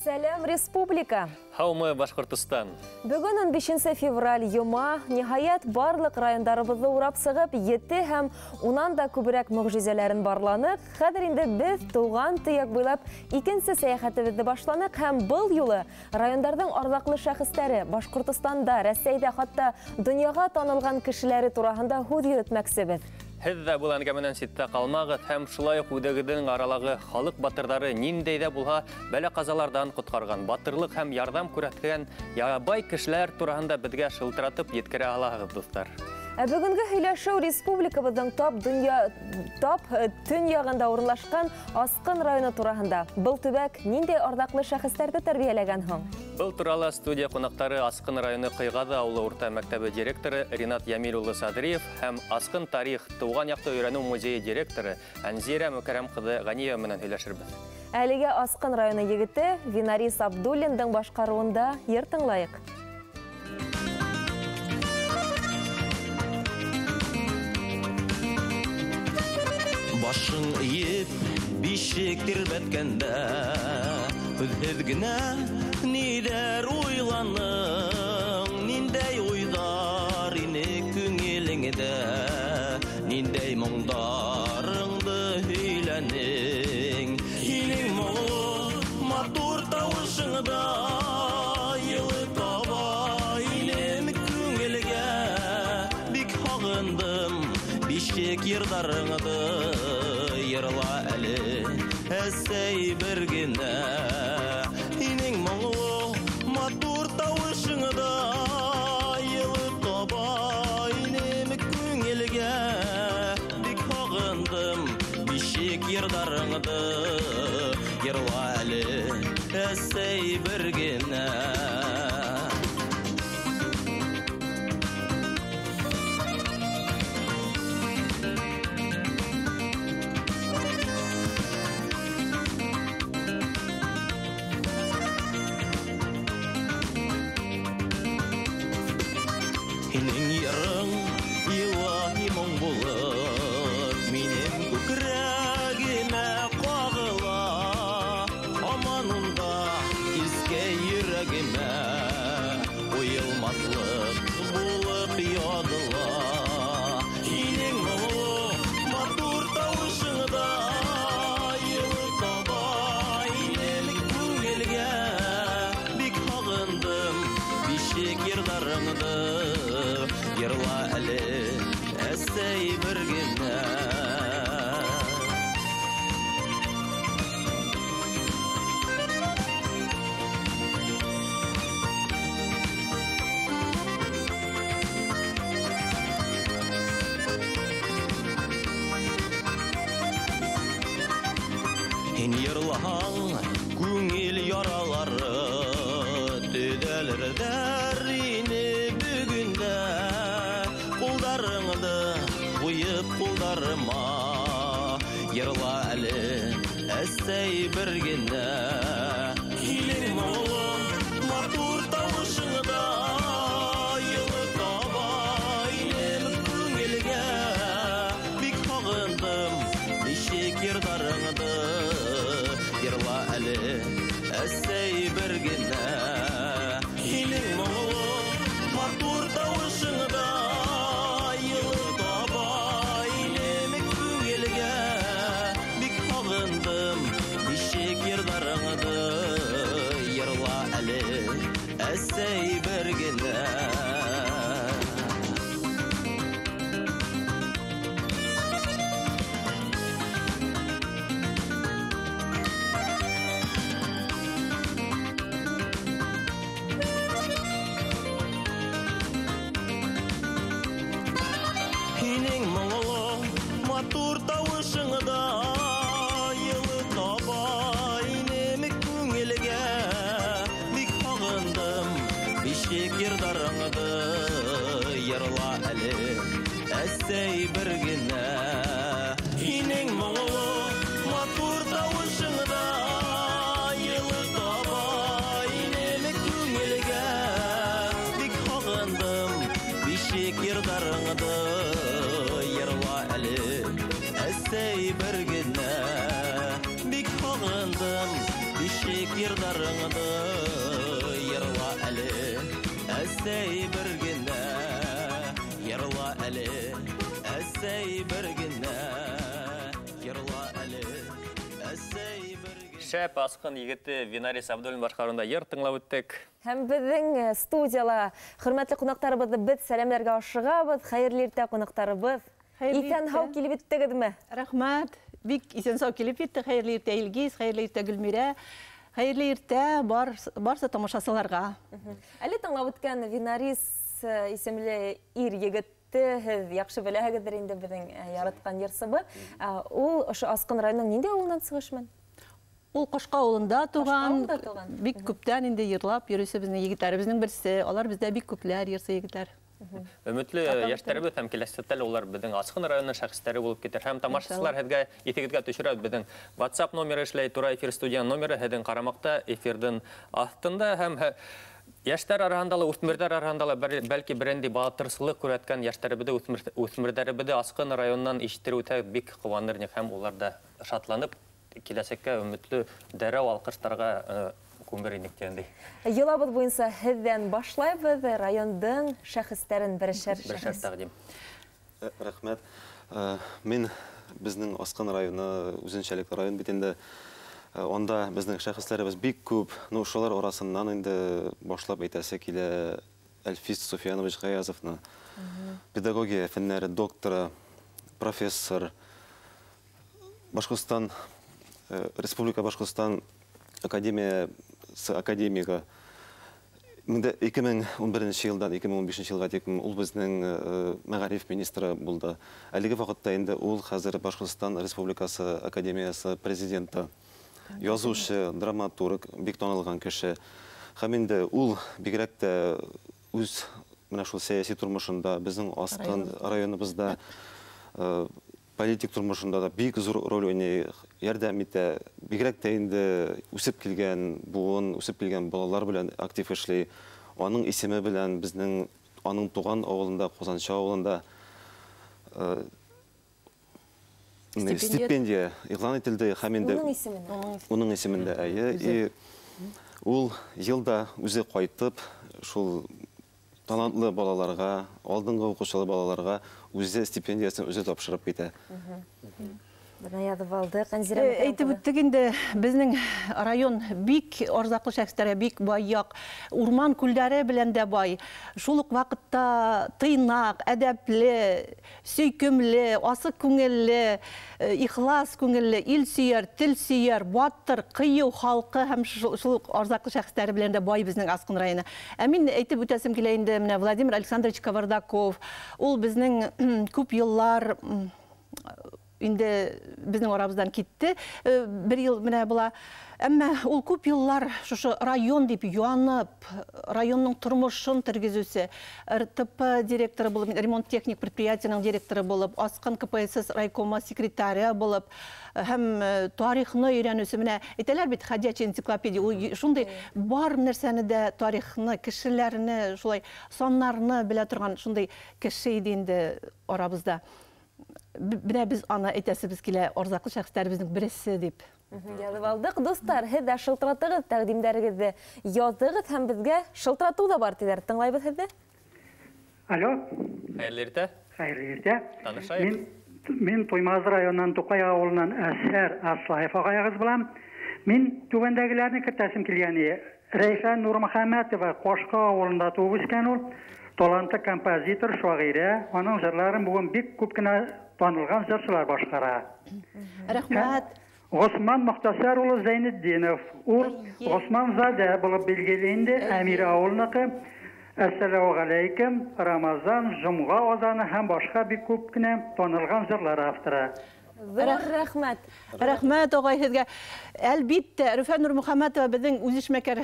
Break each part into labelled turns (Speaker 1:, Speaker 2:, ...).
Speaker 1: Сәлам, республика!
Speaker 2: Һаумы, Башкортостан!
Speaker 1: Бүген 15 февраль йома, ниһаять, барлык райондарыбызны урап сығып, 7 һәм унан да күбрәк мөгъҗизәләрен барланык. Хәзер инде без туган төяк буйлап икенче сәяхәтебезне башланык һәм был юлы райондарның арлаклы шәхесләре, Башкортостанда, Рәсәйдә, хатта дөньяга танылган кешеләре тураһында һүҙ йөрөтмәксебеҙ.
Speaker 2: Һеҙ ҙә был әңгәмәнән ситтә ҡалмағыҙ һәм шулай уҡ үҙегеҙҙең аралағы халыҡ батырҙары ниндәй ҙә булһа бәлә-ҡазаларҙан ҡотҡарған, батырлыҡ һәм ярҙам күрһәткән ябай кешеләр тураһында беҙгә шылтыратып еткерә алаһығыҙ, дуҫтар.
Speaker 1: Ә бөгөнгө һөйләшеү республикабыҙҙың тап төньяғында урынлашҡан Асҡын районы тураһында. Был төбәк ниндәй арҙаҡлы шәхестәрҙе тәрбиәләгән һуң?
Speaker 2: Был турала студия ҡунаҡтары Асҡын районы Ҡыйғаҙы ауылы урта мәктәбе директоры Ринат Ямил улы Садриев һәм Асҡын тарих тыуған яҡты өйрәнеү музейы директоры Әнзирә Мөкәрәм ҡыҙы Ғәниева менән һөйләшербеҙ.
Speaker 1: Әлегә Асҡын районы егете Винарис Абдуллиндың башҡарыуында йыр тыңлайыҡ.
Speaker 3: Башың эйеп, бишек тирбәткәндә, һүҙһеҙ генә ниҙәр уйланың, ниндәй уйҙар ине күңелеңдә, ниндәй моңдарыңды һөйләнең. Һинең моңло матур тауышыңда йылы таба инем күңелгә, бик һағындым бишек йырҙарыңды, йырла әле әсәй бер генә. Һинең моңло матур тауышыңда йылы таба инем күңелгә, бик һағындым бишек йырҙарыңды, йырла әле әсәй бер генә. Һинең йырың илаһи моң булып, минең күкрәгемә ҡағыла, һаман унда кискә йөрәгемә уйылмаҫлыҡ булып яҙыла. Һинең моңло матур тауышыңда йылы таба инем күңелгә, бик һағындым бишек йырҙарыңды, йырла әле әсәй бер генә. Һин йырлаһаң, күңел яралары төҙәлерҙәр ине бөгөн дә. Ҡулдарыңды ҡуйып ҡулдарыма, йырла әле әсәй бер генә. Һинең моңло матур тауышыңда йылы таба инем күңелгә, бик һағындым бишек йырҙарыңды, йырла әле әсәй бер генә. Һинең моңло матур тауышыңда йылы таба инем күңелгә, бик һағындым бишек йырҙарыңды, йырла әле әсәй бер генә. Һинең моңло матур тауышыңда йылы таба инем күңелгә, бик һағындым бишек йырҙарыңды, йырла әле әсәй бер генә. Һинең моңло матур тауышыңда йылы таба инем күңелгә, бик һағындым бишек йырҙарыңды, йырла әле әсәй бер генә. Бик һағындым Бишек йырдарыңды йырла әле, әсәй бер генә, йырла әле, әсәй бер генә, йырла әле, әсәй бер генә.
Speaker 2: Шәп Асҡын егете Винарис Абдуллин башҡарыуында йыр тыңлап үттек.
Speaker 1: Һәм беҙҙең студияла хөрмәтле ҡунаҡтарыбыҙҙы беҙ сәләмләргә ашығабыҙ. Хәйерле иртә, ҡунаҡтарыбыҙ. Иҫән һау килеп еттегеҙме?
Speaker 4: Рәхмәт. Бик иҫән һау килеп еттек. Хәйерле иртә, Илгиз, хәйерле иртә, Гөлмирә. Хәйерле иртә барса тамашасыларға.
Speaker 1: Әле тыңлап үткән Винарис исемле ир егетте һеҙ яҡшы беләһегеҙҙер инде, беҙҙең яратҡан йырсыбыҙ. Ул ошо Асҡын районының ниндәй ауылынан сығыш менән?
Speaker 4: Ул Ҡашҡа ауылында туған, бик күптән инде йырлап йөрөүсе беҙҙең егеттәребеҙҙең берсе. Алар беҙҙә бик күпләр йырсы егеттәр.
Speaker 2: Өмөтлө йәштәребеҙ һәм киләсәктә лә улар беҙҙең Асҡын районының шәхестәре булып китер. Һәм тамашасылар, һеҙгә иҫегеҙгә төшөрәбеҙ, беҙҙең WhatsApp номеры эшләй, тура эфир студияның номеры һеҙҙең ҡарамаҡта, эфирҙың аҫтында. Һәм йәштәр араһында ла, үҫмерҙәр араһында ла бәлки берендәй батырсылыҡ күрһәткән йәштәребеҙҙе, үҫмерҙәребеҙҙе Асҡын районынан ишеттереү үтә бик ҡыуаныр инек, һәм улар ҙа шатланып киләсәккә өмөтлө дәрәү алҡыштарға күмер инек тигәндәй.
Speaker 1: Йолабыҙ буйынса һеҙҙән башлайбыҙ, райондың шәхестәрен берешәр
Speaker 2: шәхес тәҡдим.
Speaker 5: Рәхмәт. Мин беҙҙең Асҡын районы үҙенсәлекле район бит инде. Онда беҙҙең шәхестәребеҙ бик күп. Ну, шулар арасынан инде башлап әйтәсе килә Әлфис Суфиянович Ғаязовны. Педагогия фәннәре докторы, профессор, Башҡортостан, Республика Башҡортостан академиясы академигы. 2011 йылдан 2015 йылға тиклем ул беҙҙең мәғариф министры булды. Әлеге ваҡытта инде ул хәҙер Башҡортостан Республикасы академиясы президенты, языусы, драматург, бик танылған кеше. Һәм инде ул бигерәк тә үҙ менә шул сәйәси тормошонда, беҙҙең Асҡын районыбыҙҙа политик тормошонда да бик зур роль уйнай, ярҙам итә. Бигерәк тә инде үсеп килгән быуын, үсеп килгән балалар белән актив эшләй. Аның исеме белән безнең аның туган авылында, Ҡазансы авылында стипендия иғлан ителде. Һәм инде
Speaker 1: уның исемендә.
Speaker 5: Уның исемендә, әйе. Ул йылда үҙе ҡайтып, шул талантлы балаларға, алдынғы уҡыусылы балаларға үҙе стипендиясын үҙе тапшырып китә.
Speaker 1: Бына яҙып алдыҡ. Әнзирә,
Speaker 4: әйтеп үттек инде, беҙҙең район бик арзаҡлы шәхестәргә бик бай яҡ, урман күлдәре белән дә бай. Шул уҡ ваҡытта тыйнаҡ, әҙәпле, сөйкөмлө, асыҡ күңелле, ихлас күңелле, ил сөйәр, тел сөйәр, батыр, ҡыйыу халҡы һәм шул уҡ арзаҡлы шәхестәре белән дә бай беҙҙең Асҡын районы. Ә мин әйтеп үтәсем килә инде, менә Владимир Александрович Кавардаков, ул беҙҙең күп йыллар инде беҙҙең арабыҙҙан китте, бер йыл менә була. Әммә ул күп йыллар шушы район дип янып, районның тормошон тергезүсе, РТП директоры булып, ремонт техник предприятиеның директоры булып, Асҡын КПСС райкома секретаре булып, һәм тарихны өйрәнүсе. Менә әйтәләр бит, ходячая энциклопедия, ул шундый бар нәрсәне дә, тарихны, кешеләрне, шулай саннарны белә торган шундый кеше иде инде арабызда. Менә без аны әйтәсебез килә, арзаҡлы шәхестәребеҙҙең береһе дип.
Speaker 1: Яҙып алдыҡ, дуҫтар, һеҙ ҙә шылтыратығыҙ, тәҡдимдәрегеҙҙе яҙығыҙ һәм беҙгә шылтыратыу ҙа бар тиҙәр. Тыңлайбыҙ һеҙҙе.
Speaker 6: Алло.
Speaker 2: Хәйерле иртә.
Speaker 6: Хәйерле иртә.
Speaker 2: Танышайыҡ.
Speaker 6: Мин Туймазы районынан Туҡай ауылынан Әсәр Аслаев ағайығыҙ булам. Мин түбәндәгеләрне кертәсем килгән ине. Рәйфә Нурмөхәмәтова Ҡашҡа ауылында тыуып үҫкән ул. Талантлы композитор, шағирә. Аның җырларын бүген бик күп кенә танылған җырчылар башҡара.
Speaker 4: Рәхмәт.
Speaker 6: Ғосман Мөхтәсәр улы Зәйнетдинов. Ул Ғосман Задә булып билгеле инде, Әмир ауылыныҡы. Әссәләмү ғәләйкем, Рамазан, Жомға азаны һәм башҡа бик күп кенә танылған җырлар авторы.
Speaker 1: Ҙур рәхмәт.
Speaker 4: Рәхмәт ағай һеҙгә. Әлбиттә, Рөфә Нурмөхәмәтова беҙҙең үҙешмәкәр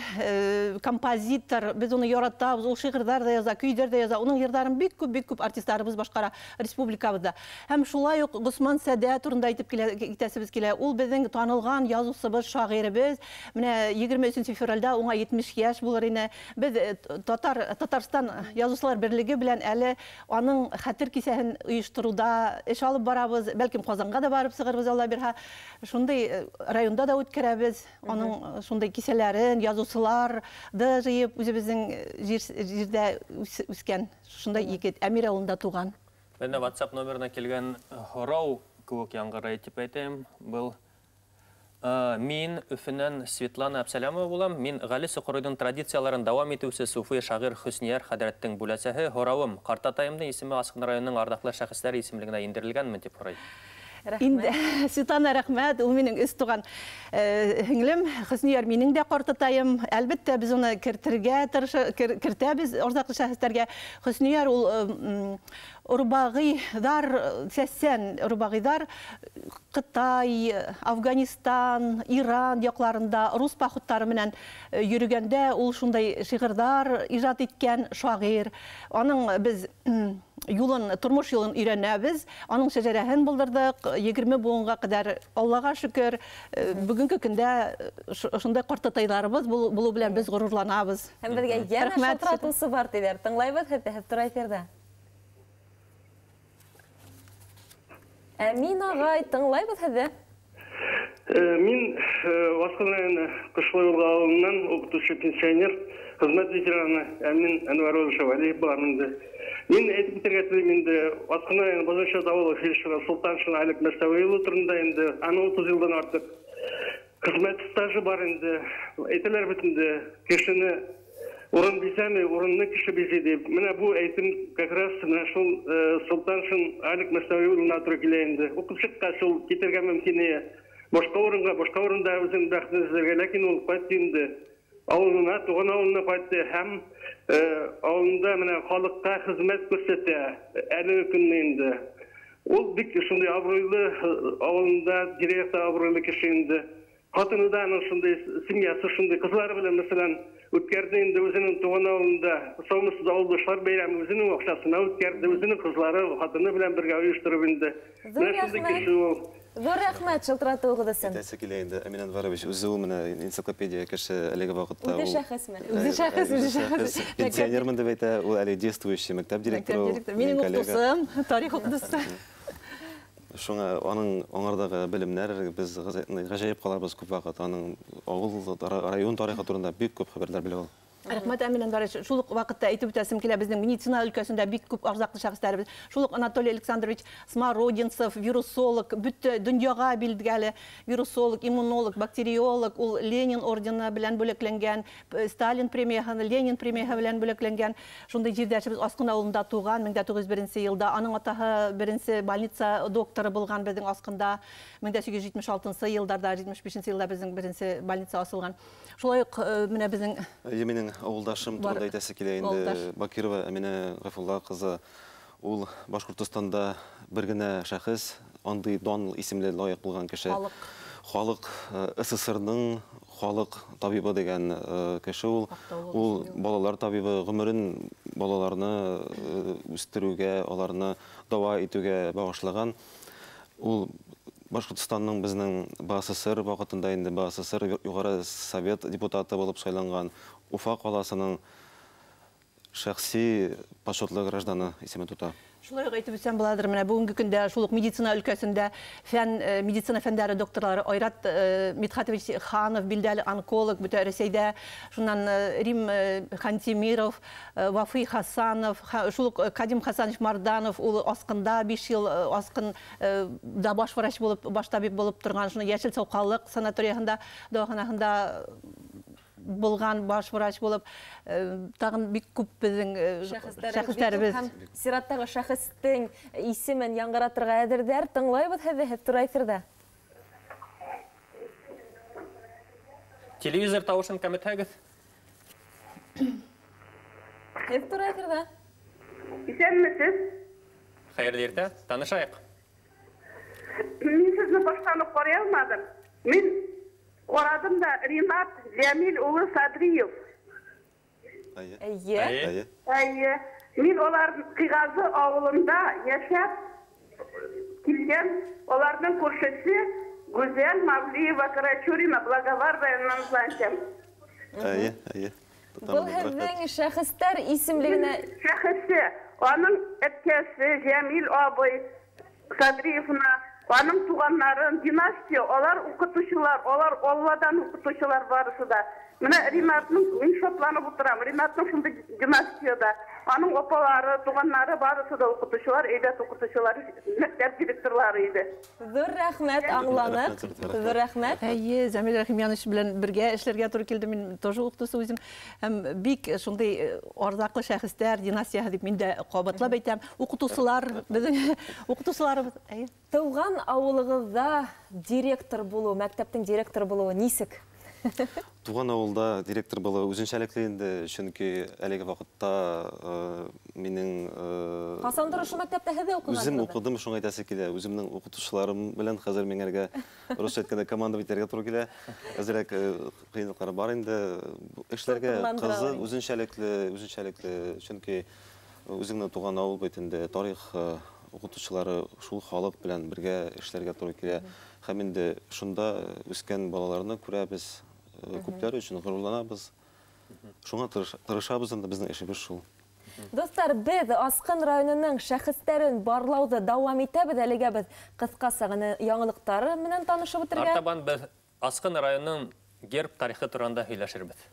Speaker 4: композитор, беҙ уны яратабыҙ, ул шиғырҙар ҙа яза, көйҙәр ҙә яза. Уның йырҙарын бик күп артистарыбыҙ башҡара республикабыҙҙа. Һәм шулай уҡ Ғосман Сәдә турында әйтеп китәсебеҙ килә. Ул беҙҙең танылған яҙыусыбыҙ, шағирыбыҙ. Менә 23 февралдә уңа 70 йәш булыр ине. Беҙ Татарстан Яҙыусылар берлеге белән әле аның хәтер кисәһен ойоштороуҙа эш алып барабыҙ. Бәлкем Ҡазанға да барып сығырбыз, Алла бирһә. Шундай районда да үткәрәбез. Аның шундай кисәләрен, язучылар да җыеп, үзебезнең җирдә үскән. Шундай егет Әмир авылында туган.
Speaker 2: Менә WhatsApp номерына килгән һорау кебек яңгырай дип әйтәм. Был мин Өфөннән Светлана Әпсәләмова булам. Мин Гали Сокурыйның традицияларын дәвам итүче суфи шагыйрь Хөснияр хәҙрәттең бүләсәһе. Һорауым, картатайымның исеме Асҡын районының ардаҡлы шәхесләре исемлегенә индерелгәнме дип һорай.
Speaker 4: Инде Светлана, рәхмәт, ул минең өс туган һеңлем, Хөснияр минең дә картатайым. Әлбәттә, без уны кертергә кертәбез ардаҡлы шәхесләргә. Хөснияр ул урбағыйҙар, сәсән урбағыйҙар Кытай, Афганистан, Иран яҡларында рус походтары менән йөрөгәндә ул шундай шиғырҙар ижад иткән шағир. Аның без юлын, тормош юлын өйрәнәбез, аның шәжәрәһен булдырҙыҡ, 20 быуынға ҡәҙәр, Аллаға шөкөр, бөгөнгө көндә шундай ҡартатайларыбыҙ булыу белән без ғорурланабыҙ.
Speaker 1: Һәм беҙгә йәнә шылтыратыусы бар тиҙәр. Тыңлайбыҙ һеҙҙе, һеҙ тура эфирҙа. Әмин ағай, тыңлайбыҙ һеҙҙе.
Speaker 7: Мин Асҡын районы Ҡышлы Йылға ауылынан уҡытыусы пенсионер, хеҙмәт ветераны Әмин Әнвәрович Вәлиев булам инде. Мин әйтеп китергә теләйем инде, Асҡын районы Баҙарсат ауылы фельдшеры Солтаншин Алик Мәстәүи улы турында инде, аның 30 йылдан артыҡ хеҙмәт стажы бар инде. Әйтәләр бит инде, кешене урын бизәме, урынны кеше бизи дип. Менә бу әйтем как раз менә шул Солтаншин Алик Мәстәүи улына туры килә инде. Уҡып сыҡҡас ул китергә мөмкин ине. Башҡа урынға, башҡа урында үҙен бәхетен эҙләргә, ләкин ул ҡайтты инде. Ауылына, туған ауылына ҡайтты һәм ауылында менә халыҡҡа хеҙмәт күрһәтә әлеге көнне инде. Ул бик шундай абруйлы, ауылында директор абруйлы кеше инде. Ҡатыны да аның шундай, семьясы шундай, ҡыҙлары белән мәҫәлән үткәрҙе инде үҙенең туған ауылында. Саумыһыҙ ауылдашлар бәйрәме үҙенең аҡсасына үткәрҙе, үҙенең ҡыҙлары, ҡатыны белән бергә ойоштороп инде. Менә шундай кеше ул.
Speaker 1: Ҙур рәхмәт шылтыратыуығыҙ өсөн.
Speaker 5: Әйтәсе килә инде, Әмин Әнвәрович үҙе ул менә энциклопедия кеше әлеге ваҡытта.
Speaker 1: Үҙе шәхесме?
Speaker 4: Үҙе шәхес, үҙе шәхес.
Speaker 5: Пенсионермын дип әйтә, ул әле действующий мәктәп директоры.
Speaker 4: Минең уҡытыусым, тарих уҡытыусы.
Speaker 5: Шуңа аның аңардағы белемнәр без ғәжәйеп ҡалабыҙ күп ваҡыт. Аның ауыл, район тарихы турында бик күп хәбәрләр белә ул.
Speaker 4: Рәхмәт, Әмин Әнвәрович. Шул уҡ ваҡытта әйтеп үтәсем килә, беҙҙең медицина өлкәһендә бик күп арҙаҡлы шәхестәребеҙ. Шул уҡ Анатолий Александрович Смородинцев, вирусолог, бөтә донъяға билдәле вирусолог, иммунолог, бактериолог, ул Ленин ордены белән бүләкләнгән, Сталин премияһы, Ленин премияһы белән бүләкләнгән. Шундай җирдәшебеҙ Асҡын ауылында туған 1901 йылда. Аның атаһы беренсе больница докторы булған беҙҙең Асҡында 1876 йылдарҙа, 75 йылда беҙҙең беренсе больница асылған. Шулай уҡ менә беҙҙең
Speaker 5: Минең ауылдашым турында әйтәсе килә инде. Бакирова Әминә Ғәфулла ҡыҙы, ул Башҡортостанда бер генә шәхес, андый дан исемле лайыҡ булған кеше. Халыҡ СССР-ның халыҡ табибы дигән кеше ул. Ул балалар табибы, ғүмерен балаларны үҫтереүгә, аларны дауа итеүгә бағышлаған. Ул Башҡортостандың беҙҙең БССР ваҡытында инде БССР Юғары Совет депутаты булып сайланған, Уфа ҡаласының шәхси почетлы гражданы исемен тота.
Speaker 4: Шулай уҡ әйтеп үтсәм буладыр, менә бөгөнгө көндә шул уҡ медицина өлкәсендә фән, медицина фәндәре докторлары Айрат Мидхатович Ханов, билдәле онколог, бөтә Рәсәйдә, шуннан Рим Хантимиров, Вафый Хасанов, шул уҡ Кадим Хасанович Марданов, ул Асҡында 5 йыл Асҡында баш врач булып, баш табип булып торған, шуны Йәшел Сауҡалыҡ санаторияһында, дауаханаһында булған баш врач булып, тағын бик күп беҙҙең шәхестәребеҙ.
Speaker 1: Һәм сираттағы шәхестең исемен яңғыратырға әҙерҙәр. Тыңлайбыҙ һеҙҙе, һеҙ тура эфирҙа.
Speaker 2: Телевизор тауышын кәметһәгеҙ.
Speaker 1: Һеҙ тура эфирҙа.
Speaker 8: Иҫәнмеһеҙ?
Speaker 2: Хәйерле иртә, танышайыҡ.
Speaker 8: Мин һеҙҙе баштан уҡ ҡарай алманым. Мин ҡарадым да, Ринат Жәмил улы Садриев.
Speaker 1: Эйе.
Speaker 8: Эйе. Мин улар Ҡиғазы ауылында йәшәп килгән, уларҙың күршесе Гүзәл Мавлиева Карачурина Благовар районынан звоним.
Speaker 5: Эйе, эйе.
Speaker 1: Был һеҙҙең шәхестәр исемлегенә
Speaker 8: шәхесе, аның әткәсе Жәмил абый Садриевна Аның туганнарын, династия, алар укытучылар, алар Алладан укытучылар барысы да. Менә Ринатның, мин шатланып утырам. Ринатның шундый династияда. Аның апалары, туганнары барысы да укытучылар, әйбәт укытучылар, мәктәп директорлары иде.
Speaker 1: Зур рәхмәт, аңланык. Зур рәхмәт.
Speaker 4: Әйе, Зәмил Рәхимянович белән бергә эшләргә туры килде. Мин тоже укытучы үзем. Һәм бик шундый ардаклы шәхесләр династиясе дип мин дә кабатлап әйтәм. Укытучылар, безнең укытучыларыбыз. Әйе.
Speaker 1: Туган авылыгызда директор булу, мәктәптең директоры булуы нисек?
Speaker 5: Туган авылда директор булу үзенчәлекле инде, чөнки әлеге вакытта минең
Speaker 1: Касандыр ошо мәктәптә һеҙ ҙә уҡығанһығыҙ?
Speaker 5: Үзем укыдым, шуңа әйтәсе килә. Үземнең укытучыларым белән хәзер миңәргә русча әйткәндә команда итәргә туры килә. Әзрәк кыенлыклар бар инде. Эшләргә кызы үзенчәлекле, үзенчәлекле, чөнки үзеңнең туган авыл бит инде, тарих укытучылары шул халык белән бергә эшләргә туры килә. Һәм инде шунда үскән балаларны күрәбез. Күпләр өчен горурланабыз. Шуңа тырышабыз инде, безнең эшебез шул.
Speaker 1: Дуслар, без Аскын районының шәхесләрен барлауды дәвам итәбез. Әлегә без кыскасы гына яңалыктары менән танышып үтергә.
Speaker 2: Артабан без Аскын районының герб тарихы турында һөйләшербез.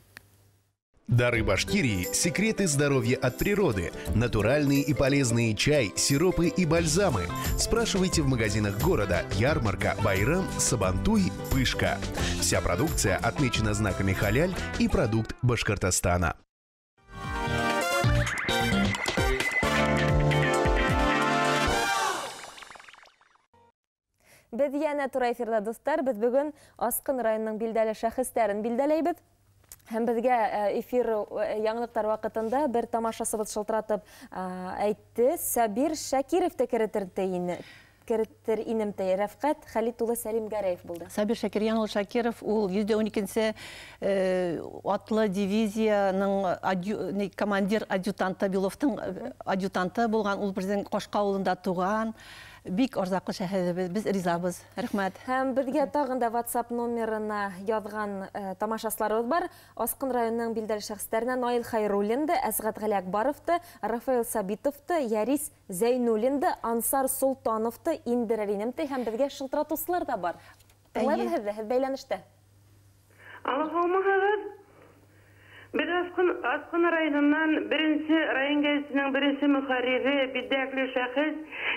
Speaker 9: Дары Башкирии – секреты здоровья от природы, натуральные и полезные чай, сиропы и бальзамы. Спрашивайте в магазинах города Ярмарка, Байрам, Сабантуй, Пышка. Вся продукция отмечена знаками халяль и продукт Башкортостана.
Speaker 1: Беҙ йәнә тура эфирҙа, дуҫтар, беҙ бөгөн Аскын районының билдәле шәхестәрен билдәләйбеҙ. Һәм беҙгә эфир яңылыҡтар ваҡытында бер тамашасыбыҙ шылтыратып әйтте, Сабир Шакировты керетер инем тей. Рәфҡәт Хәлит улы Сәлимгәрәев булды.
Speaker 4: Сабир Шакирйан ул Шакиров ул 112-нче атлы дивизияның командир адъютанты, Беловтың адъютанты булған. Ул безнең Кашка авылында туған. Бик арзаклы шәһәребез, без ризабыз. Рәхмәт.
Speaker 1: Һәм беҙгә тағын да WhatsApp номерына яҙған тамашасыларыбыҙ бар. Аскын районының билдәле шәхестәренә Наил Хайруллинды, Әсғәт Ғәлиәкбаровты, Рафаэл Сабитовты, Ярис Зәйнуллинды, Ансар Солтановты индерер инем ти. Һәм беҙгә шылтыратыусылар ҙа бар. Тыңлайбыҙ һеҙҙе, һеҙ бәйләнештә.
Speaker 8: Алло, һаумыһығыҙ? Беҙ Аскын районынан беренсе район гәзитенең беренсе мөхәррире, бидәкле шәхес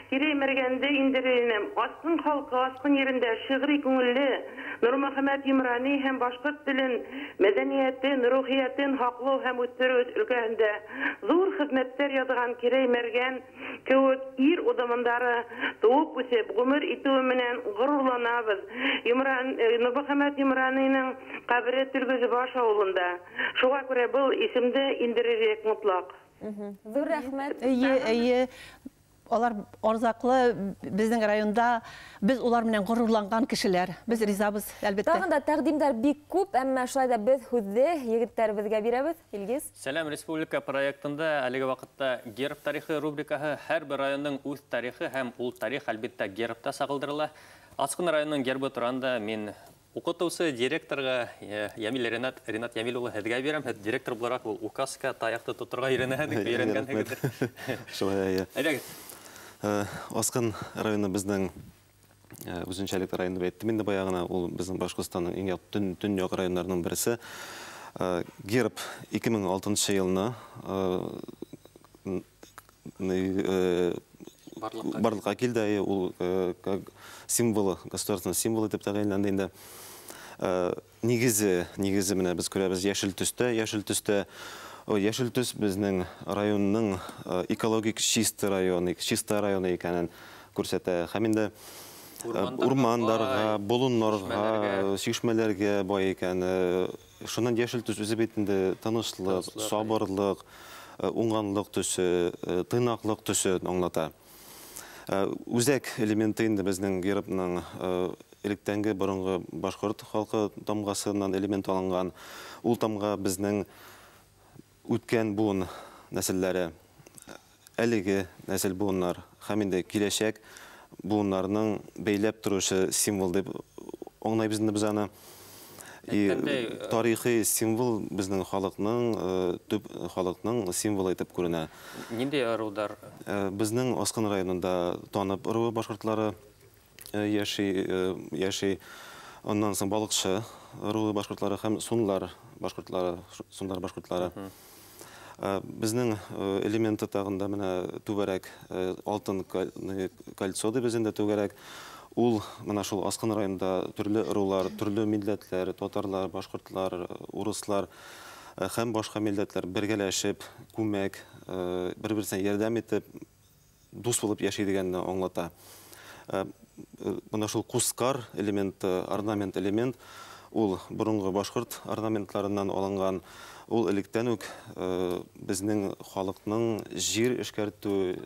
Speaker 8: Кирей Мәргәнде индерер инем. Аскын халҡы Аскын ерендә шиғри күңелле Нурмөхәммәт Йомрани һәм башҡорт телен, мәҙәниәтен, рухиәтен һаҡлау һәм үҫтереү өлкәһендә ҙур хеҙмәттәр яҙған Кирей Мәргән кеүек ир уҙамандары тыуып үҫеп, ғүмер итеүе менән ғорурланабыҙ. Нурмөхәммәт Йомраниның ҡәбере Төлгөҙөбаш ауылында. Шуға күрә был исемде индерергә мотлаҡ.
Speaker 1: Ҙур рәхмәт.
Speaker 4: Эйе, эйе. Алар арзаҡлы беҙҙең районда, беҙ улар менән ғорурланған кешеләр. Беҙ ризабыҙ, әлбиттә.
Speaker 1: Тағын да тәҡдимдәр бик күп, әммә шулай ҙа беҙ һүҙҙе егеттәребеҙгә бирәбеҙ. Илгиз.
Speaker 2: Сәләм республика проектында әлеге ваҡытта герб тарихы рубрикаһы, һәр бер районның үҙ тарихы һәм ул тарих әлбиттә гербта сағылдырыла. Аскын районының гербы туранда мин уҡытыусы директорға Ямил Ринат Ямил улы һеҙгә бирәм. Һеҙ директор булараҡ ул указка таяҡты тоторға өйрәнгәнһегеҙҙер.
Speaker 5: Шулай, әйе.
Speaker 2: Әйҙәгеҙ.
Speaker 5: Аскын районы безнең үзенчәлекле район дип әйттем инде баяғына. Ул безнең Башҡортостанның иң төньяҡ районнарының берсе. Герб 2006 елны барлыҡҡа килде. Ул символы, государственный символ итеп тәғәйенләнде инде. Нигезе менә без күрәбез яшел төстә, яшел төстә. Яшел төс безнең районның экологик чиста районы, чиста районы икәнен күрсәтә. Һәм инде урмандарға, болоннарга, чишмәләргә бай икән. Шуннан яшел төс үзе бит инде тынычлык, сабырлык, уңганлык төсе, тыйнаклык төсе аңлата. Үзәк элементы инде безнең гербның электәнге борынгы башкорт халкы тамгасыннан элемент алынган. Ул тамга безнең үткән буын нәселләре, әлеге нәсел буыннар һәм инде киләчәк буыннарның бәйләп торучы символ дип аңлайбыз инде без аны. Тарихи символ безнең халыкның, төп халыкның символы итеп күренә.
Speaker 2: Ниндәй ырудар?
Speaker 5: Безнең Аскын районында Танып ыруы башкортлары, яши. Аннан соң балыкчы ыруы башкортлары һәм сунлар башкортлары, сунлар башкортлары. Безнең элементы тагында менә түгәрәк, алтын кольцо дип безнең дә түгәрәк. Ул менә шул Аскын районында төрле ырулар, төрле милләтләр, татарлар, башкортлар, урыслар һәм башка милләтләр бергәләшеп, күмәк, бер-берсенә ярдәм итеп, дус булып яши дигәнне аңлата. Менә шул кускар элементы, орнамент элемент, ул борынгы башкорт орнаментларыннан алынган, ул электән үк безнең халыкның җир эшкәртү,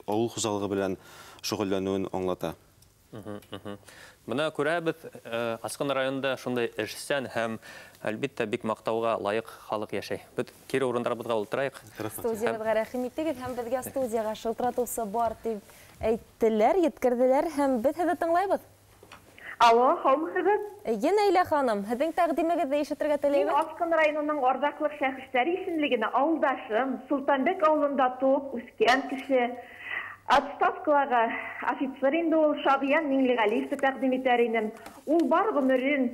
Speaker 5: авыл хуҗалыгы белән шөгыльләнүен аңлата.
Speaker 2: Менә күрәбез, Аскын районында шундай эшчән һәм, әлбиттә, бик мактауга лаек халык яшәй. Без кире урыннарыбызга ултырайык.
Speaker 1: Студиябезгә рәхим итегез һәм безгә студиягә шылтыратусы бар дип әйттеләр, еткерделәр һәм без һеҙҙе тыңлайбыҙ.
Speaker 10: Алло, һаумыһығыҙ?
Speaker 1: Эйе, Наилә ханым, һеҙҙең тәҡдимегеҙҙе ишетергә теләйбеҙ.
Speaker 10: Мин Аскын районының Арҙаҡлыҡ шәхестәре исемлегенә ауылдашым, Солтанбәк ауылында тыуып үҫкән кеше, отставкалағы офицер инде ул, Шағиян Миңлеғәлиевте тәҡдим итәр инем. Ул бар ғүмерен,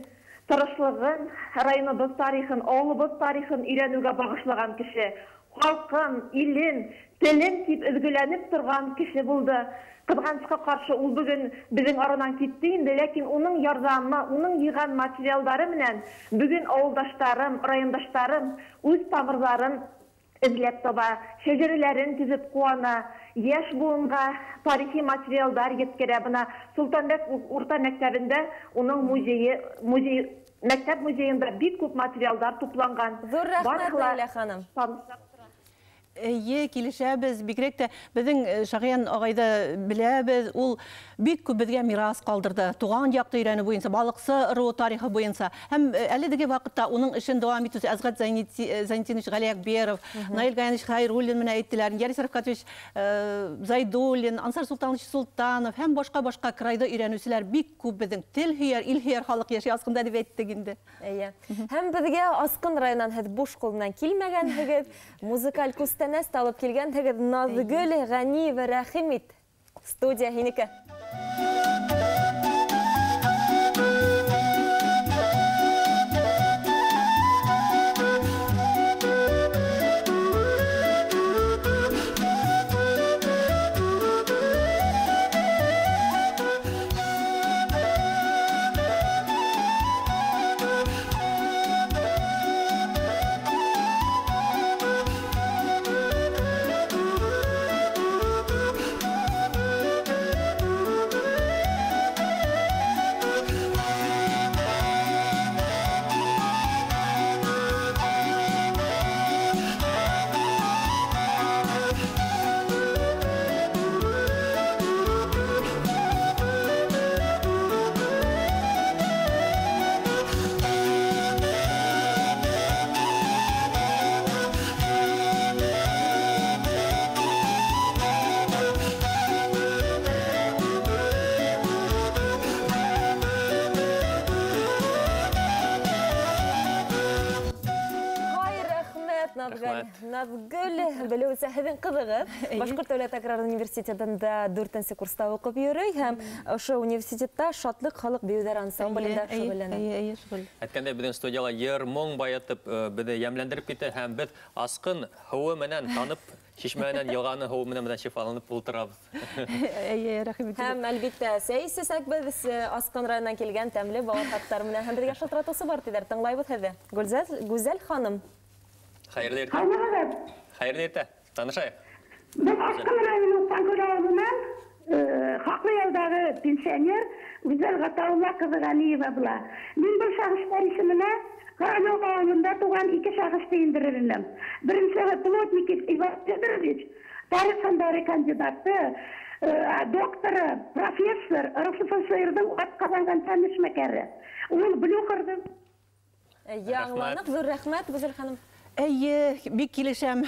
Speaker 10: тырышлығын, районыбыҙ тарихын, ауылыбыҙ тарихын өйрәнеүгә бағышлаған кеше. Халҡым, илем, телем тип өҙгөләнеп торған кеше булды. Ҡыҙғанысҡа ҡаршы ул бөгөн беҙҙең аранан китте инде, ләкин уның ярҙамы, уның йыйған материалдары менән бөгөн ауылдаштарым, райондаштарым үҙ тамырҙарын эҙләп таба, шәжәрәләрен төҙөп ҡыуана, йәш быуынға тарихи материалдар еткерә. Бына Солтанбәк урта мәктәбендә уның музейы, музей, мәктәп музейында бик күп материалдар тупланған.
Speaker 1: Ҙур рәхмәт, Ләйлә ханым.
Speaker 4: Эйе, килешәбеҙ, бигерәк тә беҙҙең Шағиян ағайҙы беләбеҙ, ул бик күп беҙгә мирас ҡалдырҙы. Туған яҡты өйрәнеү буйынса, балыҡсы ырыуы тарихы буйынса. Һәм әлеге ваҡытта уның эшен дауам итеүсе Әсғәт Зайнетдинович Ғәлиәкберов, Наил Гаянович Хайруллин менән әйттеләр, Ярис Рафкатович Зайдуллин, Ансар Султанович Султанов һәм башҡа-башҡа крайҙы өйрәнеүселәр бик күп беҙҙең тел һөйәр, ил һөйәр халыҡ йәшәй Асҡында тип әйттек инде.
Speaker 1: Эйе. Һәм беҙгә Асҡын районынан һеҙ буш ҡул менән килмәгәнһегеҙ, музыкаль күстәнәс алып килгәнһегеҙ. Наҙгөл Ғәниева, рәхим ит. Студия һинеке. Наҙгөл, белеүенсә, һеҙҙең ҡыҙығыҙ Башҡорт дәүләт аграр университетында 4-нсе курста уҡып йөрөй һәм ошо университетта Шатлыҡ халыҡ бейеүҙәр ансамблендә шөғөлләнә.
Speaker 2: Әйткәндәй, беҙҙең студияла йыр, моң байытып, беҙҙе йәмләндереп китә һәм беҙ Асҡын һыуы менән танып, шишмәнән йылғаны һыуы менән шифаланып ултырабыҙ.
Speaker 4: Эйе, рәхмәт.
Speaker 1: Һәм әлбиттә, сәй эсәсәк беҙ Асҡын районынан килгән тәмле бауырһаҡтар менән һәм беҙгә шылтыратыусы бар тиҙәр. Тыңлайбыҙ һеҙҙе. Гүзәл ханым.
Speaker 2: Хәйерле иртә. Хәйерле иртә. Танышайыҡ.
Speaker 11: Беҙ Асҡын районы Уҡтанкүл ауылынан хаҡлы ялдағы пенсионер Гүзәл Ғатаулла ҡыҙы Ғәниева була. Мин был шәхестәр исеменә Ҡарайоға ауылында тыуған ике шәхесте индерер инем. Беренсеһе Плотников Иван Федорович, тарих фәндәре кандидаты, докторы, профессор, РСФСР-ҙың атҡаҙанған фән эшмәкәре. Ул Блюхерҙың.
Speaker 1: Яңыланыҡ, ҙур рәхмәт, Гүзәл ханым.
Speaker 4: Әйе, бик килешәм.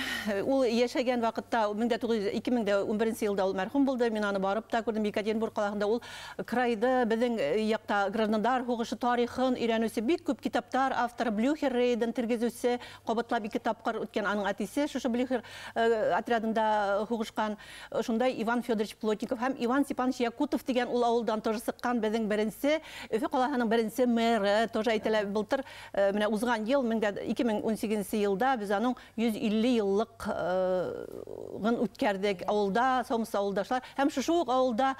Speaker 4: Ул яшәгән вакытта 2011 елда ул мәрхүм булды. Мин аны барып та күрдем Екатеринбург каласында. Ул крайда безнең якта граждандар һугышы тарихын өйрәнүче бик күп китаплар авторы, Блюхер рейдын тергезүче, кабатлап ике тапкыр үткән аның әтисе шушы Блюхер отрядында һугышкан. Шунда Иван Федорович Плотников һәм Иван Степанович Якутов дигән ул авылдан тоже чыккан безнең беренче Өфе каласының беренче мэры тоже әйтелә. Былтыр менә узган ел 2018 елда без аның 150 еллык гын үткәрдек авылда, Саумыс авылдашлар. Һәм шушы ук авылда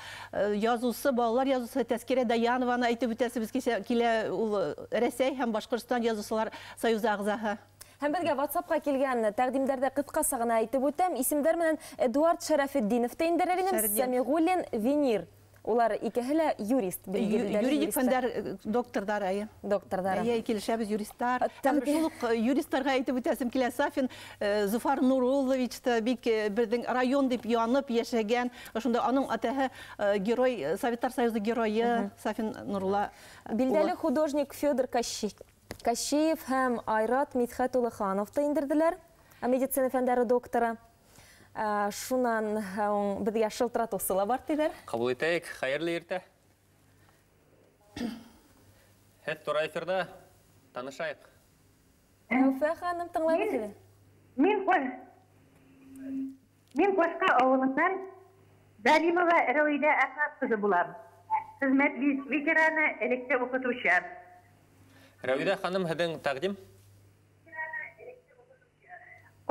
Speaker 4: язучы, балалар язучысы Тәскирә Даянованы әйтеп үтәсебез килә, ул Рәсәй һәм Башкортстан язучылар союзы әгъзаһы.
Speaker 1: Һәм беҙгә WhatsApp-ҡа килгән тәҡдимдәрҙе ҡыҫҡаса ғына әйтеп үтәм. Исемдәр менән Эдуард Шәрәфетдинов та индерер инем, Сәмиғуллин Венир. Улар икеһе лә юрист,
Speaker 4: юридик фәндәр докторҙары, әйе.
Speaker 1: Докторҙары.
Speaker 4: Әйе, килешәбеҙ, юристлар. Һәм шул уҡ юристларға әйтеп үтәсем килә, Сафин Зуфар Нуруллович та бик беҙҙең район дип янып йәшәгән. Шунда аның атаһы герой, Советтар Союзы геройы Сафин Нурулла.
Speaker 1: Билдәле художник Федор Кащеев һәм Айрат Мидхәт улы Ханов та индерҙеләр, медицина фәндәре докторы. Шунан беҙгә шылтыратыусы ла бар тиҙәр.
Speaker 2: Ҡабул итәйек, хәйерле иртә. Һеҙ тура эфирҙа, танышайыҡ.
Speaker 1: Әүфә ханым, тыңлайбыҙ һеҙҙе.
Speaker 12: Мин Ҡашҡа ауылынан Залимова Рәүилә Әхмәт ҡыҙы булам. Хеҙмәт ветераны, электә уҡытыусы.
Speaker 2: Рәүилә ханым, һеҙҙең тәҡдим?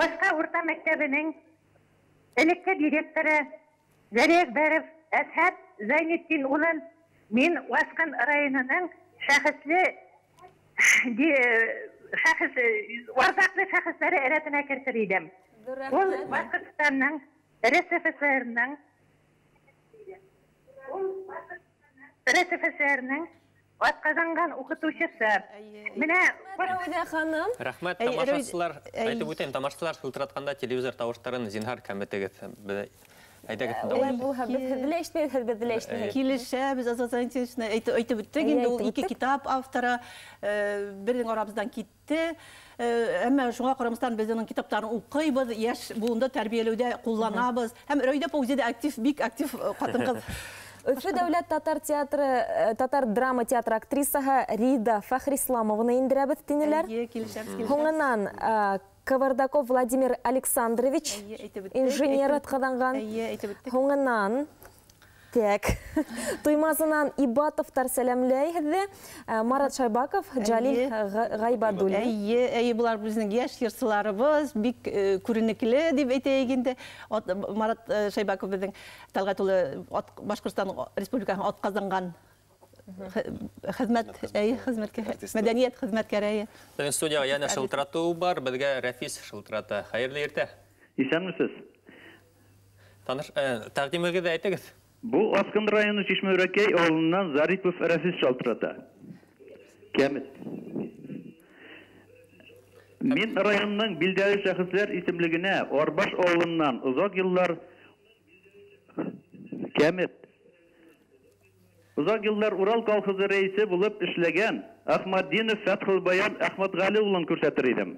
Speaker 12: Ҡашҡа урта мәктәбенең элекке директоры Ғәлиәкбәров Әсхәт Зәйнетдин улын мин Асҡын районының шәхесле шәхес варзаҡлы шәхестәре рәтенә кертер инем. Ул Башҡортостандың РСФСР-ның атҡаҙанған уҡытыусыһы. Менә
Speaker 1: Рәүилә ханым.
Speaker 2: Рәхмәт, тамашасылар, әйтеп үтәйем, тамашасылар шылтыратҡанда телевизор тауыштарын зинһар кәметегеҙ. Әйдәгеҙ.
Speaker 1: Улай булһа, беҙ һеҙҙе лә ишетмәйбеҙ, беҙҙе лә ишетмәйбеҙ.
Speaker 4: Килешәбеҙ, Азат Зайнетдинович, әйтеп үттек инде, ул ике китап авторы, берҙең арабыҙҙан китте. Әммә шуңа ҡарамаҫтан беҙ уның китаптарын уҡыйбыҙ, йәш быуынды тәрбиәләүҙә ҡулланабыҙ. Һәм Рәүилә апа үҙе дә актив, бик актив ҡатын-ҡыҙ.
Speaker 1: Өфө дәүләт татар театры, татар драма театры актрисаһы Рида Фәхрисламованы индерәбеҙ тинеләр.
Speaker 4: Әйе, килешәбеҙ, килешәбеҙ.
Speaker 1: Һуңынан Кавардаков Владимир Александрович, инженер атҡаҙанған. Һуңынан тек Туймазынан Ибатовтар сәләмләй һеҙҙе. Марат Шайбаков, Джалил Ғайбадуллин.
Speaker 4: Әйе, әйе, былар беҙҙең йәш йырсыларыбыҙ, бик күренекле дип әйтәйек инде. Марат Шайбаков беҙҙең Тәлғәт улы Башҡортостан Республикаһының атҡаҙанған хеҙмәт, әйе, хеҙмәткәре, мәҙәниәт хеҙмәткәре.
Speaker 2: Беҙҙең студияға йәнә шылтыратыу бар, беҙгә Рәфис шылтырата. Хәйерле иртә.
Speaker 13: Иҫәнмеһегеҙ.
Speaker 2: Таныш, тәҡдимегеҙҙе әйтегеҙ.
Speaker 13: Бу Асҡын районы Шишмәүрәкәй ауылынан Зарипов Рәфис шалтырата. Кәмит. Мин районның билдәле шәхесләр исемлегенә Арбаш ауылынан оҙаҡ йыллар Кәмит. Оҙаҡ йыллар Урал колхозы рәисе булып эшләгән Ахмаддинов Фәтхулбаян Әхмәтғәле улын күрһәтер инем.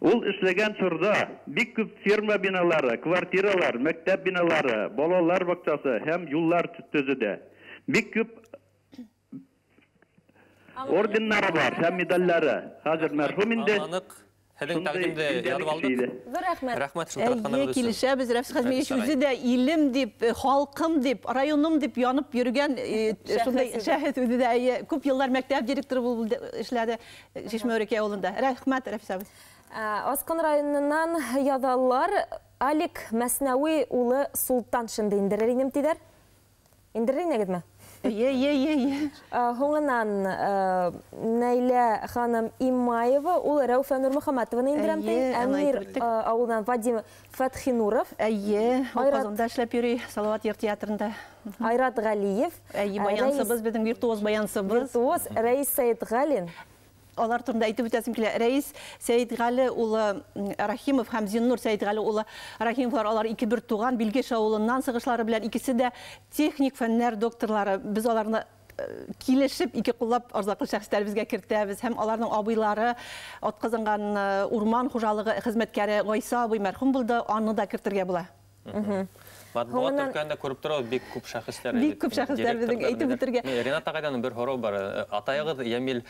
Speaker 13: Ул эшләгән чорҙа бик күп фирма биналары, квартиралар, мәктәп биналары, балалар баҡсасы һәм юллар төҙөдө. Бик күп ордендары бар һәм медалдары. Хәҙер мәрхүм инде.
Speaker 2: Һеҙҙең тәҡдимде яҙып алдыҡ.
Speaker 1: Ҙур рәхмәт.
Speaker 2: Рәхмәт шылтыратҡанығыҙ өсөн.
Speaker 4: Килешәбеҙ, Рәфис Хәзмиевич үҙе дә илем дип, халҡым дип, районым дип янып йөрөгән шундай шәхес үҙе дә күп йыллар мәктәп директоры булып эшләде Шишмәүрәкәй ауылында. Рәхмәт, Рәфис абый.
Speaker 1: Асҡын районынан яҙалар Алик Мәснәүи улы Султаншинды индерер инем тиҙәр. Индерер инегеҙме?
Speaker 4: Е, е, е, е.
Speaker 1: Һуңынан Нәйлә ханым Имаева, ул Рәүфә Нурмөхәмәтованы индерәм ти. Әмир ауылынан Вадим Фәтхинуров.
Speaker 4: Әйе, ул Ҡазанда эшләп йөрөй, Салауат йыр театрында.
Speaker 1: Айрат Ғәлиев.
Speaker 4: Әйе, баянсыбыҙ, беҙҙең виртуоз баянсыбыҙ.
Speaker 1: Виртуоз Рәис Сәйетғәлин.
Speaker 4: Алар турында әйтеп үтәсем килә. Рәис Сәйетғәле улы Рахимов һәм Зиннур Сәйетғәле улы Рахимовлар, алар ике бер туған, Билгеш ауылынан сығышлары белән икесе дә техник фәннәр докторлары. Без аларны килешеп ике куллап арзаклы шәхесләребезгә кертәбез һәм аларның абыйлары атказанган урман хуҗалыгы хезмәткәре Гайса абый мәрхүм булды, аны да кертергә була.
Speaker 2: Матбугат өлкәһендә күреп торабыз, бик күп шәхесләр.
Speaker 4: Бик күп шәхесләр безнең әйтеп бетергә.
Speaker 2: Ренат агайдан бер һорау бар. Атаегыз Ямил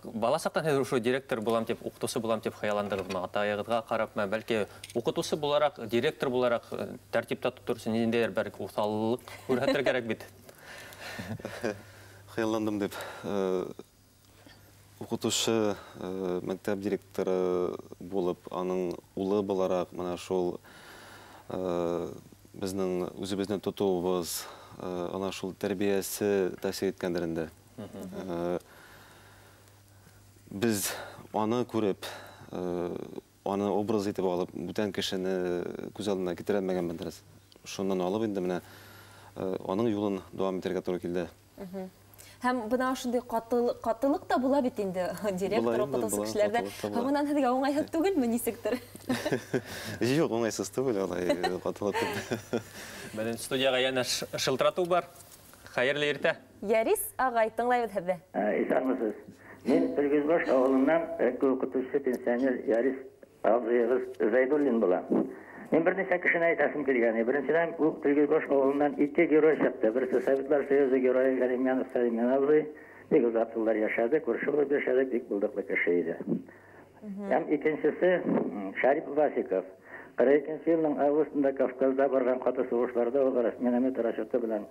Speaker 2: бала чактан һез шул директор булам дип, укытучы булам дип хыялландыгызмы? Атаегызга карапмы, бәлки укытучы буларак, директор буларак тәртиптә тотыр өчен ниндәйдер бер усаллык күрсәтергә кирәк бит.
Speaker 5: Хыялландым дип. Укытучы, мәктәп директоры булып, аның улы буларак менә шул безнең үзебезне тотуыбыз, ана шул тәрбиясе тәэсир иткәндер инде. Без аны күреп, аны образ итеп алып, бүтән кешене күз алдына китерә алмәгәнбездер. Шуннан алып инде менә аның юлын дәвам итәргә туры килде.
Speaker 1: Һәм бына шундый катылык та була бит инде директор, укытучы кешеләрдә. Һәм моннан һеҙгә уңайһыҙ түгелме нисектер?
Speaker 5: Юк, уңайсыз түгел алай катылык.
Speaker 2: Беҙҙең студияға йәнә шылтыратыу бар. Хәйерле иртә.
Speaker 1: Ярис ағай, тыңлайбыҙ һеҙҙе.
Speaker 14: Исәнмеһегеҙ. Мин Өлгөзбаш ауылынан укытыусы пенсионер Ярис абзыйығыҙ Зәйдуллин булам. Мин бер нисә кешене әйтәсем килгән. Беренсенән, ул Өлгөзбаш ауылынан ике герой чыкты. Берсе Советлар Союзы герое Галимянов Сәлимян абзый. Бик озак еллар яшәде, күрше булып яшәде, бик булдыклы кеше иде. Һәм икенчесе Шарип Васиков. 42 елның августында Кавказда барган каты сугышларда ул миномет расчеты белән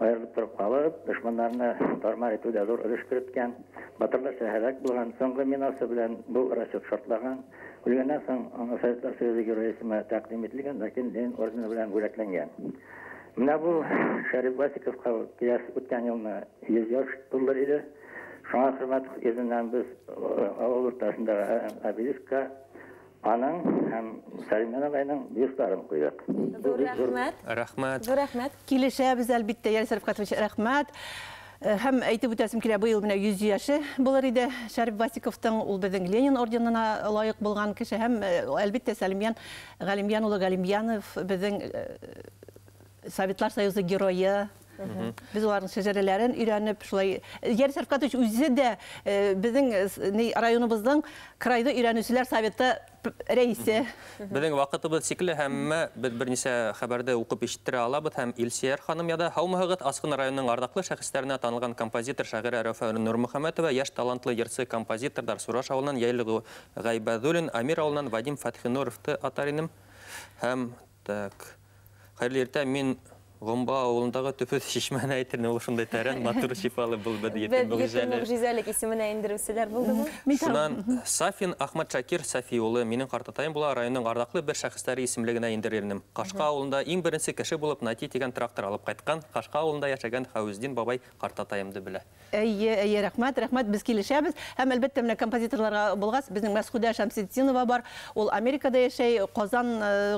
Speaker 14: аерылып торып калып, дошманнарны тармар итүдә зур өлеш керткән, батырларча һәлак булган, соңгы минасы белән бу расчет шартлаган. Үлгәннән соң аңа Советлар Союзы герое исеме тәкъдим ителгән, ләкин Ленин ордены белән бүләкләнгән. Менә бу Шарип Васиковка киләсе үткән елны 100 яшь тулдыр иде. Шуңа хөрмәт йөзеннән без авыл уртасындагы обелискка аның һәм Сәлимән агайның бюстларын куйдык.
Speaker 1: Зур рәхмәт.
Speaker 2: Рәхмәт.
Speaker 1: Зур рәхмәт.
Speaker 4: Килешәбез әлбиттә, Ярис Рәфкатович, рәхмәт. Һәм әйтеп үтәсем килә, быел менә 100 яше булыр иде Шарип Васиковтың, ул безнең Ленин орденына лаек булган кеше һәм әлбиттә Сәлимян Галимян улы Галимянов безнең Советлар Союзы герое. Без уларның шәҗәрәләрен өйрәнеп, шулай Ярис Рәфкатович үзе дә безнең районыбызның крайда өйрәнүчеләр советы рәисе.
Speaker 2: Безнең вакытыбыз чикле һәм без берничә хәбәрдә укып ишеттерә алабыз һәм Илсөяр ханым яда һаумыһыгыҙ Асҡын районының арҙаҡлы шәхестәренә танылған композитор шағирә Рәүфә Нурмөхәмәтова, йәш талантлы йырсы композиторҙар Сураш ауылынан Йәйле Ғәйбәҙуллин, Амир ауылынан Вадим Фәтхинуровты атар инем. Һәм так, хәйерле иртә, мин Гомба ауылындағы төпөҙ шишмәне әйтер, ул шундай тәрән, матур, шифалы был беҙ етем
Speaker 1: мөғжизәлек исеменә индереүселәр булдымы?
Speaker 2: Шунан Сафин Ахмат Шакир Сафи улы минең ҡартатайым була, районның арҙаҡлы бер шәхестәре исемлегенә индерер инем. Ҡашҡа ауылында иң беренсе кеше булып Нати тигән трактор алып ҡайтҡан, Ҡашҡа ауылында йәшәгән Хәүездин бабай ҡартатайымды белә.
Speaker 4: Әйе, әйе, рәхмәт, рәхмәт, без килешәбеҙ. Һәм әлбиттә менә композиторларға булғас, беҙҙең Мәсхүдә Шәмсетдинова бар. Ул Америкада йәшәй, Ҡазан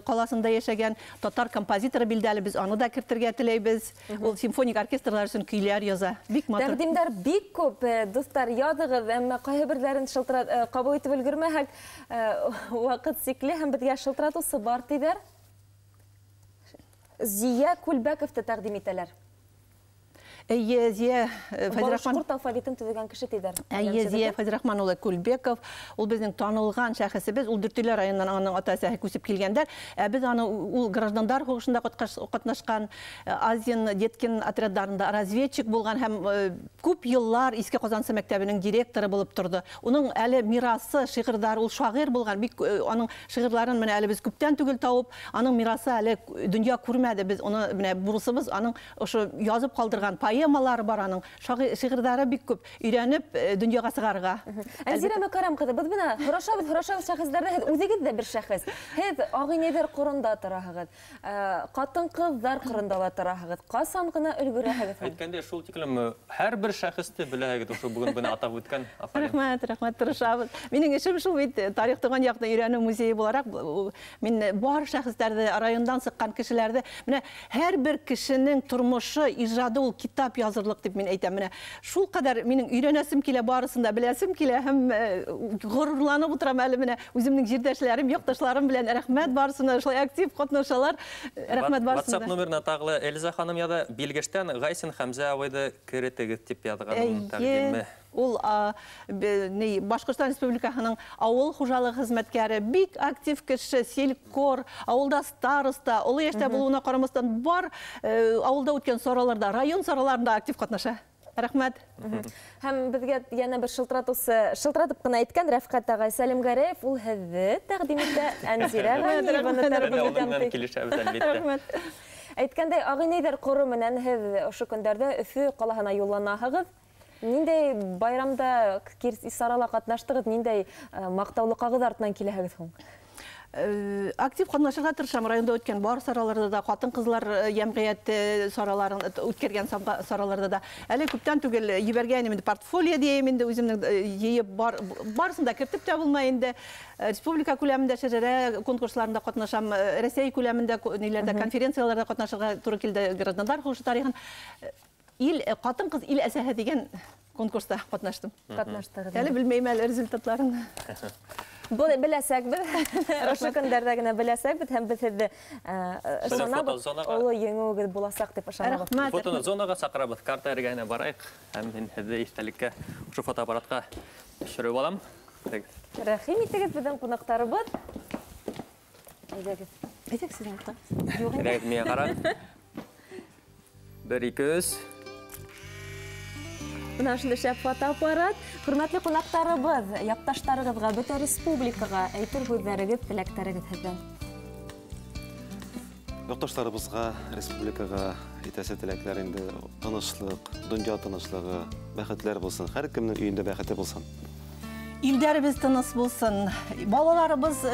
Speaker 4: ҡаласында йәшәгән татар композиторы билдәле, без аны да кертергә теләйбеҙ. Ул симфоник оркестрлар өсөн көйләр яза. Бик матур.
Speaker 1: Тәҡдимдәр бик күп, дуҫтар, яҙығыҙ, әммә ҡайһы берҙәрен ҡабул итеп өлгөрмәһәк, ваҡыт сикле һәм беҙгә шылтыратыусы бар тиҙәр. Зия Күлбәковты тәҡдим итәләр.
Speaker 4: Әйе, Зия Фәйзрахман.
Speaker 1: Башҡорт алфавитын төҙөгән кеше тиҙәр.
Speaker 4: Әйе, Зия Фәйзрахман улы Күлбеков. Ул беҙҙең танылған шәхесебеҙ. Ул Дүртөйлө районынан аның ата-әсәһе күсеп килгәндәр. Ә беҙ аны ул граждандар һуғышында ҡатнашҡан, Азин Деткин отряддарында разведчик булған һәм күп йыллар Иске Ҡазансы мәктәбенең директоры булып торҙо. Уның әле мирасы, шиғырҙары, ул шағир булған. Бик аның шиғырларын менә әле беҙ күптән түгел тауып, аның мирасы әле донъя күрмәде. Беҙ уны менә бурысыбыҙ аның ошо язып ҡалдырған поэмалары бар, аның шиғырҙары бик күп, өйрәнеп донъяға сығарырға.
Speaker 1: Әлзирә Мөкәррәм ҡыҙы, беҙ бына һорашабыҙ, һорашабыҙ шәхестәрҙе, һеҙ үҙегеҙ ҙә бер шәхес. Һеҙ ағинәйҙәр ҡоронда тораһығыҙ, ҡатын-ҡыҙҙар ҡоронда ла тораһығыҙ. Ҡасан ғына өлгөрәһегеҙ һуң?
Speaker 2: Әйткәндәй, шул тиклем һәр бер шәхесте беләһегеҙ, ошо бөгөн бына атап үткән. Афарин.
Speaker 4: Рәхмәт, рәхмәт, тырышабыҙ. Минең эшем шул бит, тарих тыуған яҡты өйрәнеү музейы булараҡ, мин бар шәхестәрҙе, райондан сыҡҡан кешеләрҙе, менә һәр бер кешенең тормошо, ижады ул китап китап язырлык дип мин әйтәм. Менә шул кадәр минем өйрәнәсем килә, барысын да беләсем килә һәм горурланып утырам әле менә үземнең җирдәшләрем, якташларым белән. Рәхмәт барысына, шулай актив катнашалар. Рәхмәт барысына.
Speaker 2: WhatsApp номерына тагылы Эльза ханым яда Билгештән Гайсин Хәмзә абыйды керетегез дип язган тәкъдиме.
Speaker 4: Ул Башкортстан Республикасының авыл хуҗалыгы хезмәткәре, бик актив кеше, селькор, авылда староста, олы яшьтә булуына карамастан бар авылда үткән сараларда, район сараларында актив катнаша. Рәхмәт.
Speaker 1: Һәм безгә янә бер шылтыратусы, шылтыратып кына әйткән Рәфкать агай Сәлимгәрәев, ул һеҙҙе тәкъдим итә, Әнзирә Ғәниеваны тәкъдим итә.
Speaker 2: Килешәбеҙ, әлбиттә.
Speaker 1: Әйткәндәй, Ағинәйҙәр ҡоро менән һеҙ ошо көндәрҙә Өфө ҡалаһына юлланаһығыҙ. Ниндәй байрамда сарала ҡатнаштығыҙ, ниндәй маҡтаулы ҡағыҙ артынан киләһегеҙ һуң?
Speaker 4: Актив ҡатнашырға тырышам. Районда үткән бар сараларҙа да, ҡатын-ҡыҙлар йәмғиәте сараларын үткәргән сараларҙа да. Әле күптән түгел ебәргәйнем инде портфолио дейем инде үземнең йыйып барысын да кертеп тә булмай инде. Республика күләмендә шәжәрә конкурсларында ҡатнашам, Рәсәй күләмендә ниләрҙә конференцияларҙа ҡатнашырға тура килде, граждандар һуғышы тарихын. Ил ҡатын-ҡыҙ ил әсәһе тигән конкурста ҡатнаштым.
Speaker 1: Ҡатнаштығыҙ.
Speaker 4: Әле белмәйем әле результатларын.
Speaker 1: Был беләсәкбеҙ. Ошо көндәрҙә генә беләсәкбеҙ һәм беҙ һеҙҙе ышанабыҙ, оло еңеүегеҙ буласаҡ тип ышанабыҙ.
Speaker 2: Фотоны зонаға саҡырабыҙ, карта эргәһенә барайыҡ һәм мин һеҙҙе иҫтәлеккә ошо фотоаппаратҡа төшөрөп алам.
Speaker 1: Рәхим итегеҙ, беҙҙең ҡунаҡтарыбыҙ. Әйҙәгеҙ.
Speaker 4: Әйҙәгеҙ һеҙҙең ҡунаҡтар.
Speaker 2: Әйҙәгеҙ, миңә ҡарағыҙ. 1, 2, 3.
Speaker 1: Бына ошондай шәп фотоаппарат. Хөрмәтле ҡунаҡтарыбыҙ, яҡташтарығыҙға, бөтә республикаға әйтер һүҙҙәрегеҙ, теләктәрегеҙ һеҙҙән.
Speaker 5: Яҡташтарыбыҙға, республикаға әйтәсе теләкләр инде тыныслыҡ, донъя тыныслығы, бәхетләр булсын. Һәр кемдең өйөндә бәхете булсын.
Speaker 4: Илдәребеҙ тыныс булсын, балаларыбыҙ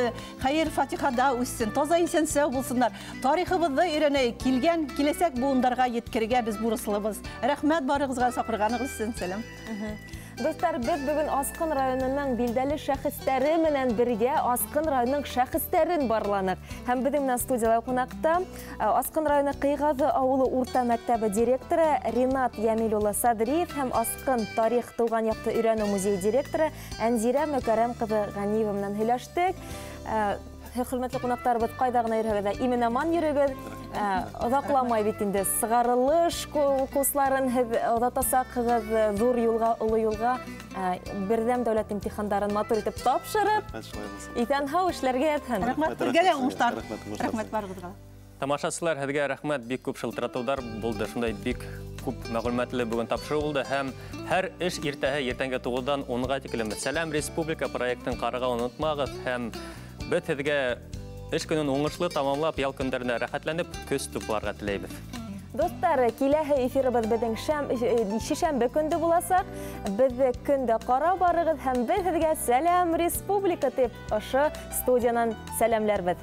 Speaker 4: хәйер фатихада үҫсен, таза иҫән-сау булсындар. Тарихыбыҙҙы өйрәнәйек, килгән киләсәк быуындарға еткерергә беҙ бурыслыбыҙ. Рәхмәт барығыҙға саҡырғанығыҙ өсөн. Сәләм.
Speaker 1: Дуҫтар, беҙ бөгөн Асҡын районының билдәле шәхестәре менән бергә Асҡын районының шәхестәрен барланыҡ. Һәм беҙҙең менән студияла ҡунаҡта Асҡын районы Ҡыйғаҙы ауылы урта мәктәбе директоры Ринат Йәмил улы Садриев һәм Асҡын тарих тыуған яҡты өйрәнеү музейы директоры Әнзирә Мөкәрәм ҡыҙы Ғәниева менән һөйләштек. Хөрмәтле ҡунаҡтарыбыҙ, ҡайҙа ғына йөрөһәгеҙ ҙә имен-аман йөрөгөҙ. Оҙаҡламай бит инде сығарылыш уҡыусыларын һеҙ оҙатасаҡһығыҙ ҙур юлға, оло юлға, берҙәм дәүләт имтихандарын матур итеп тапшырып, иҫән-һау эшләргә яҙһын.
Speaker 4: Рәхмәт һеҙгә лә уңыштар. Рәхмәт барығыҙға.
Speaker 2: Тамашасылар, һеҙгә рәхмәт, бик күп шылтыратыуҙар булды, шундай бик күп мәғлүмәтле бөгөн тапшырыу булды һәм һәр эш иртәһе иртәнге 9-дан 10-ға тиклем Сәләм республика проектын ҡарарға онотмағыҙ һәм беҙ һеҙгә эш көнөн уңышлы тамамлап, ял көндәренә рәхәтләнеп, көс тупларға теләйбеҙ.
Speaker 1: Дуҫтар, киләһе эфирыбыҙ беҙҙең шишәмбе көндө буласаҡ. Беҙҙе көндә ҡарап барығыҙ һәм беҙ һеҙгә Сәләм республика тип ошо студиянан сәләмләрбеҙ.